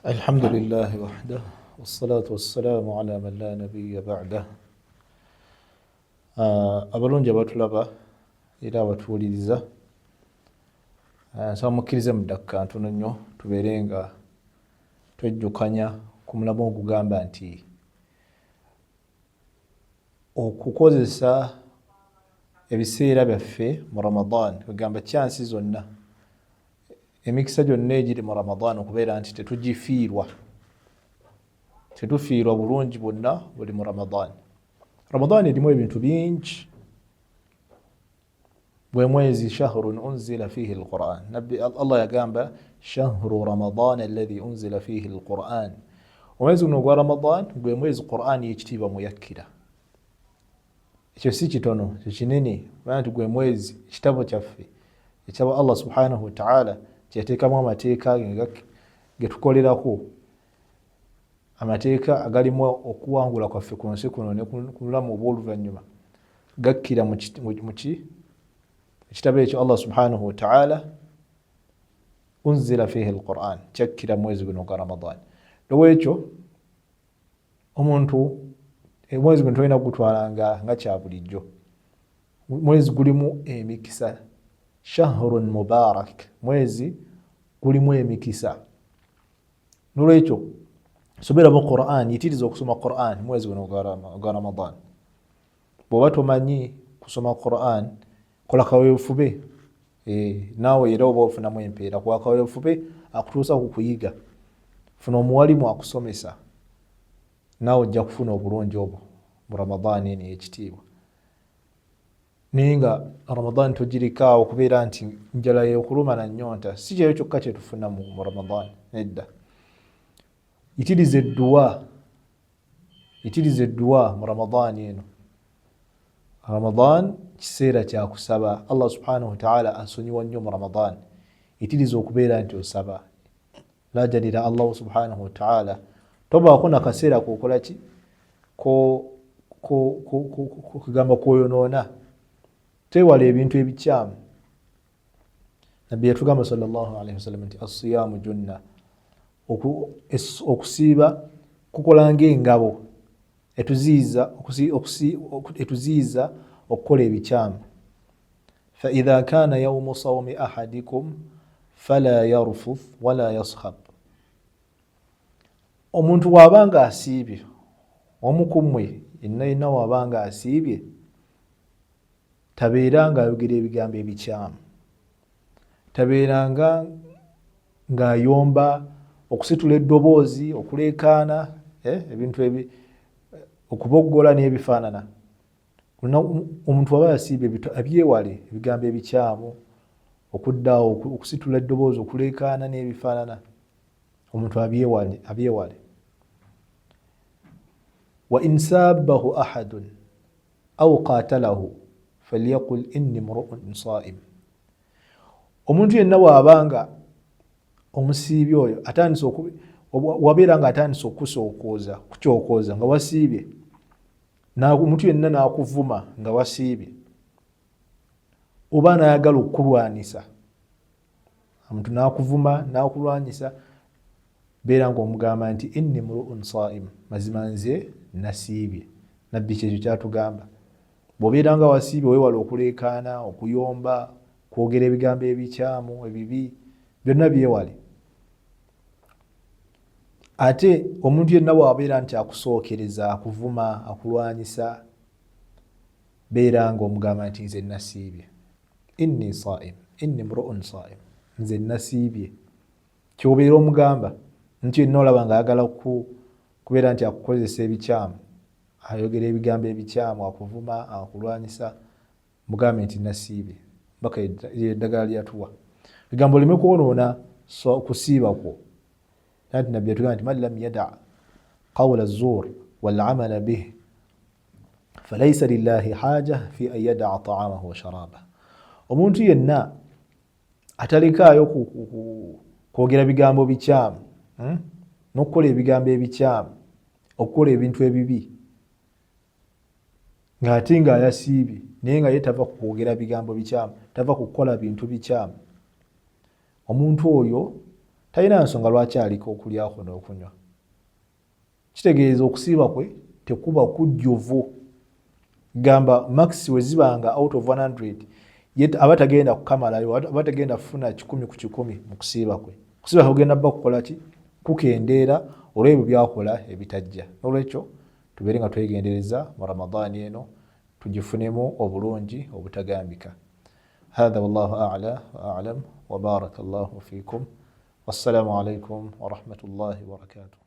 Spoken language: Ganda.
الحمد لله وحده wassalatu wassalamu ala man la nabiya ba'dah. Abalungi abatulaba era abatuwuliriza, nsaba mukkirize mu ddakika ntono nnyo tubeere nga twejjukanya ku mulamu ogugamba nti okukozesa ebiseera byaffe mu Ramadan, kwegamba kyansi zonna, emikisa gyonna egiri mu Ramadan, okubeera nti tetugifiirwa, tetufiirwa bulungi bwonna buli mu Ramadan. Ramadan erimu ebintu bingi. Bwe mwezi shahrun unzila fihi lquran. Nabbi Allah yagamba shahru Ramadan alladhi unzila fihi lquran, omwezi guno ogwa Ramadan gwe mwezi Quran yekitiibwa muyakkira. Ekyo si kitono, ekyo kinene, kubanga nti gwe mwezi ekitabo kyaffe ekitabo Allah subhanahu wataala kyeyateekamu amateeka getukolerako, amateeka agalimu okuwangula kwaffe ku nsi kuno ne ku bulamu obw'oluvannyuma, gakkira muki ekitabo ekyo Allah subhanahu wataala unzila fihi lquran, kyakkira mwezi guno gwa Ramadan. Nolwekyo omuntu omwezi guno tolina kugutwala nga kya bulijjo. Mwezi gulimu emikisa, shahrun mubarak, mwezi gulimu emikisa. Nolwekyo someramu Quran, yitiriza okusoma Quran mwezi guno gwa Ramadan. Bw'oba tomanyi kusoma Quran, kola kaweefube, naawe era oba ofunamu empeera, kuba kaweefube akutuusa ku kuyiga. Funa omuwalimu akusomesa, naawe ojja kufuna obulungi obwo mu Ramadan eno ey'ekitiibwa. Naye nga Ramadan togirikaawo okubeera nti njala yeokuluma na nnyonta, si kyeyo kyokka kyetufuna mu Ramadan, nedda. Yitiriza edduwa, yitiriza edduwa mu Ramadan eno. Ramadan kiseera kyakusaba, Allah subhanahu wataala asonyiwa nnyo mu Ramadan. Yitiriza okubeera nti osaba, lajanira Allahu subhanahu wataala. Tobaako nakaseera kokolaki kugamba kwoyonoona, twewala ebintu ebikyamu. Nabbi yatugamba sallallahu alaihi wasallam nti asiyamu junna, okusiiba kukola ngaengabo etuziyiza okukola ebikyamu. Faidha kana yaumu saumi ahadikum fala yarfuth wala yaskhab, omuntu wabanga asiibye, omu kummwe yenna yenna wabanga asiibye, tabeera nga ayogera ebigambo ebikyamu, tabeeranga ng'ayomba, okusitula eddoboozi, okuleekaana, ebintu okuboggola n'ebifaanana. Omuntu waba yasiibye abyewale ebigambo ebikyamu, okuddaawo, okusitula eddoboozi, okuleekaana n'ebifaanana, omuntu abyewale, abyewale. Wa in sabahu ahadun au qatalahu falyaqul inni mruun saim, omuntu yenna bw'abanga omusiibi oyo atandise wabeera nga atandise okusookooza, kukyokooza nga wasiibye, omuntu yenna n'akuvuma nga wasiibye, oba nayagala okukulwanisa, omuntu n'akuvuma n'akulwanyisa, beera nga omugamba nti inni mruun saim, mazima nze nasiibye. Nabbi kyekyo kyatugamba, bw'obeera nga wasiibye weewala okuleekaana, okuyomba, kwogera ebigambo ebikyamu ebibi, byonna byewale. Ate omuntu yenna bw'abeera nti akusookereza, akuvuma, akulwanyisa, beera nga omugamba nti nze nasiibye, inni saim, inni mruun saim, nze nasiibye. Kyobeera omugamba nti yenna olaba nga ayagala kubeera nti akukozesa ebikyamu, ayogera ebigambo ebikyamu, akuvuma, akulwanyisa, mugambe nti nasiibye. Mbaka eddagala lyatuwa ebigambo oleme kwonoona kusiiba kwo. Anti nabbi yatugamba nti man lam yada qawla zur walamala bih falaisa lillahi haja fi an yadaa taamahu wa sharabah, omuntu yenna atalekaayo kwogera bigambo bikyamu, n'okukola ebigambo ebikyamu, okukola ebintu ebibi, ng'ate ng'ayasiibye, naye nga ye tava ku kwogera bigambo bikyamu, tava ku kukola bintu bikyamu, omuntu oyo Talina nsonga lwaki aliko okulyako n'okunywa. Kitegeeza okusiiba kwe tekuba kujjuvu. Gamba max we zibanga out of 100 ye aba tagenda kukamalayo, aba tagenda kufuna 100 ku 100 mu kusiiba kwe. Okusiiba kugenda bba kukola ki? Kukendeera olw'ebyo byakola ebitajja. N'olwekyo tubeere nga twegendereza mu Ramadhani eno tugifunemu obulungi obutagambika. Hatha wallahu a'la wa a'lam wa baraka Allahu fikum. Wassalamu alaikum wa rahmatullahi wa barakatuh.